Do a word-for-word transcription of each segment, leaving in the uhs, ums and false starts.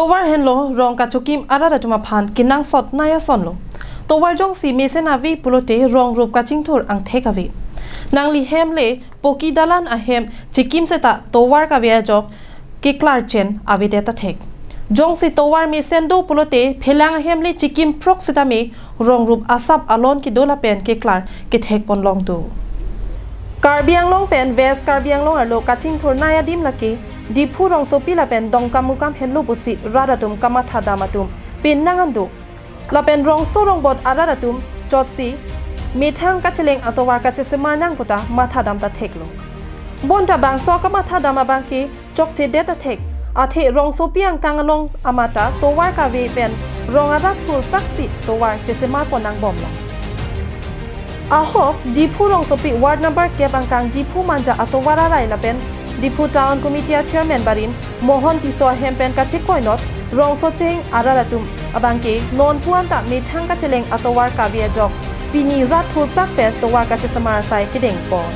Tovar henlo rong kachokim arat atum aphan kenangsot nai asonlo. Tovar jongsi mesen ave pulote rong rup kachingthur angthek ave. Nangli hem le poki dalan ahem chikim seta tovar kave ajok keklar chen avedet athek. Jongsi tovar mesen do pulote phelang ahem le chikim phrok setame rong rup asap alon kedo lapen keklar kethek ponlong do. Karbi Anglong pen West Karbi Anglong arlo kachingthur nai adim lake Diphu rongsopi lapen Dongkamukam henlo pusi rat atum kamatha dam atum pin nang an do. Lapen rongso rongbot arat atum chotsi methang kacheleng atovar kachesemar nang puta matha dam ta theklo. Bonta bangso kamatha dam abangke chokchedet athek, athe rongsopi angkang along amata tovar kave pen rong arat thurpaksi tovar chesemar pon nangbomlo. Ahok Diphu rongsopi ward number kep angkang Diphu Manja atovar arai lapen Diphu Town Committee a chairman barim Mohon Tisso ahem pen kachekoinot rongsocheng arat atum abangke non puan ta methang kacheleng atovar kave ajok pini rat thurpak pen tovar kachesemar asai kedeng pon.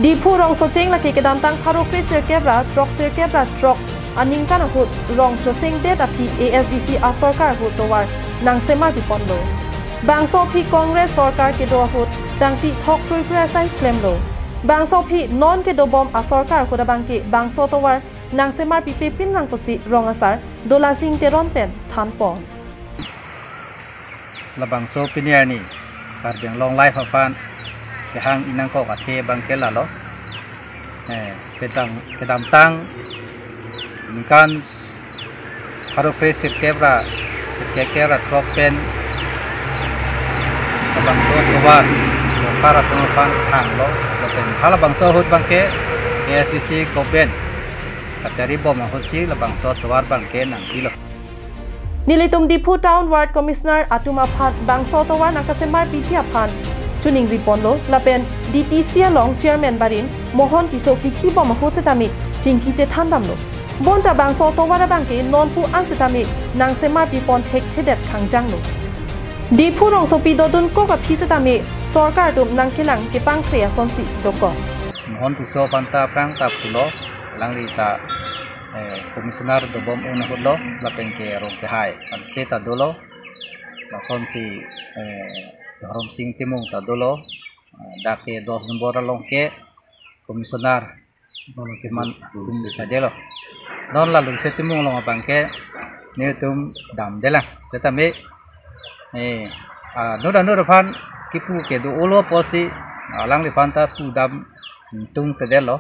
Diphu rongsocheng lake kedamtang pharo kre sirkep ra throk sirkep ra throk aningkan ahut rong chosengdet aphi A S D C asorkar ahut tovar nangsemar piponlo. Bangso aphi Congress sorkar kedo ahut sangti thok krui krui asai klemlo. Bangso aphi non kedobom asorkar ahut abangke bangso tovar nangsemar pipe pin nang pusi rong asar Dolasing Teron pen than pon. Labangso pini arni Karbi Anglong Live aphan kehang inangkok athe abangke lalo. Eh, kedam, kedamtang ningkan pharo kre sirkep ra sirkep ra throk pen labangso tovar sorkar atum aphan thanglo, lapen halabangso ahut abangke A S D C government kachari bom ahutsi labangso tovar abangke nangpilo. Nelitum Diphu Town Ward Commissioner atum aphan bangso tovar nangkasemar piji aphan choningri ponlo lapen D T C along chairman barim Mohon Tisso kikhi bom ahut setame chingki chethan damlo. Bonta bangso tovar abangke non pu an setame nangsemar pipon thekthedet khangjanglo. Diphu rongsopi dodunkok aphi setame sorkar atum nangkelang kepangkre asonsi dokok. Mohon Tisso aphan ta aphrang ta pulo, alangli ta eh, commissioner dobom un ahutlo, lapen ke rong kehai anse ta dolo, lasonsi, eh, Dhorom Sing Timung ta dolo, eh, dak ke dos nombor along ke commissioner non keman atum sadelo. Non la Lungse Timung along abangke nelitum damdelang setame, eh, ah, non anur aphan kipu kedo-olo pusi alangliphan ta pu dam tungtedetlo.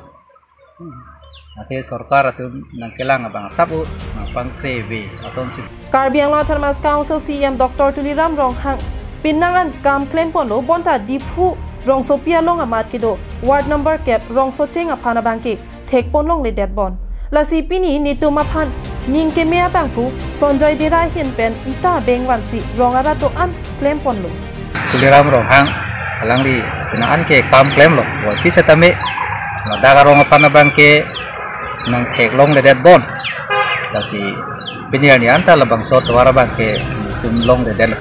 Athe sorkar atum nangkelang abang asap-o nangpangkre ave asonsi. Karbi Anglong Autonomous Council C E M Doctor Tuliram Ronghang pin nang an kam klemponlo, bonta Diphu rongsopi along amat kedo ward number kep rongsocheng aphan abangke thekponlongledet bon. Lasi pini netum aphan ning keme abangphu Sonjoy Dera ahin pen ita bengvansi rong arat do-an klemponlo. Tuliram Ronghang alangli pin nang an ke kam klemlo. Boipi setame ladak arong aphan abangke nangtheklongledet bon. Lasi pini arni anta labangso tovar abangke tum longledetlo.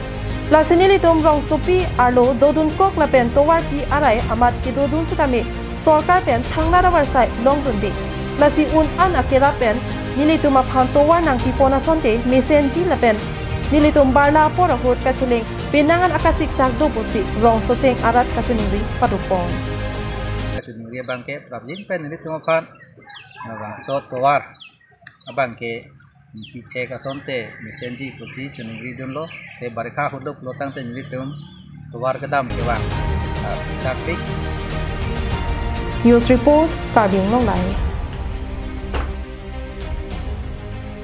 Lasi nelitum rongsopi arlo dodunkok lapen tovarpi arai amat kedodun setame sorkar pen thangnar avarsai longdunde. Lasi un an akerap pen nelitum aphan tovar nangpipon asonte mesenji lapen nelitum barla apor ahut kacheleng penang an akasiksak do pusi rongsocheng arat kachoningri padopon. Kachoningri abangke prapjin pen nelitum aphan labangso tovar abangke pithek asonte mesenji pusi choningridunlo, te barikha ahut do pulotangte nelitum tovar kedam kevang, ah, siksakpik. News report, Karbi Anglong Live.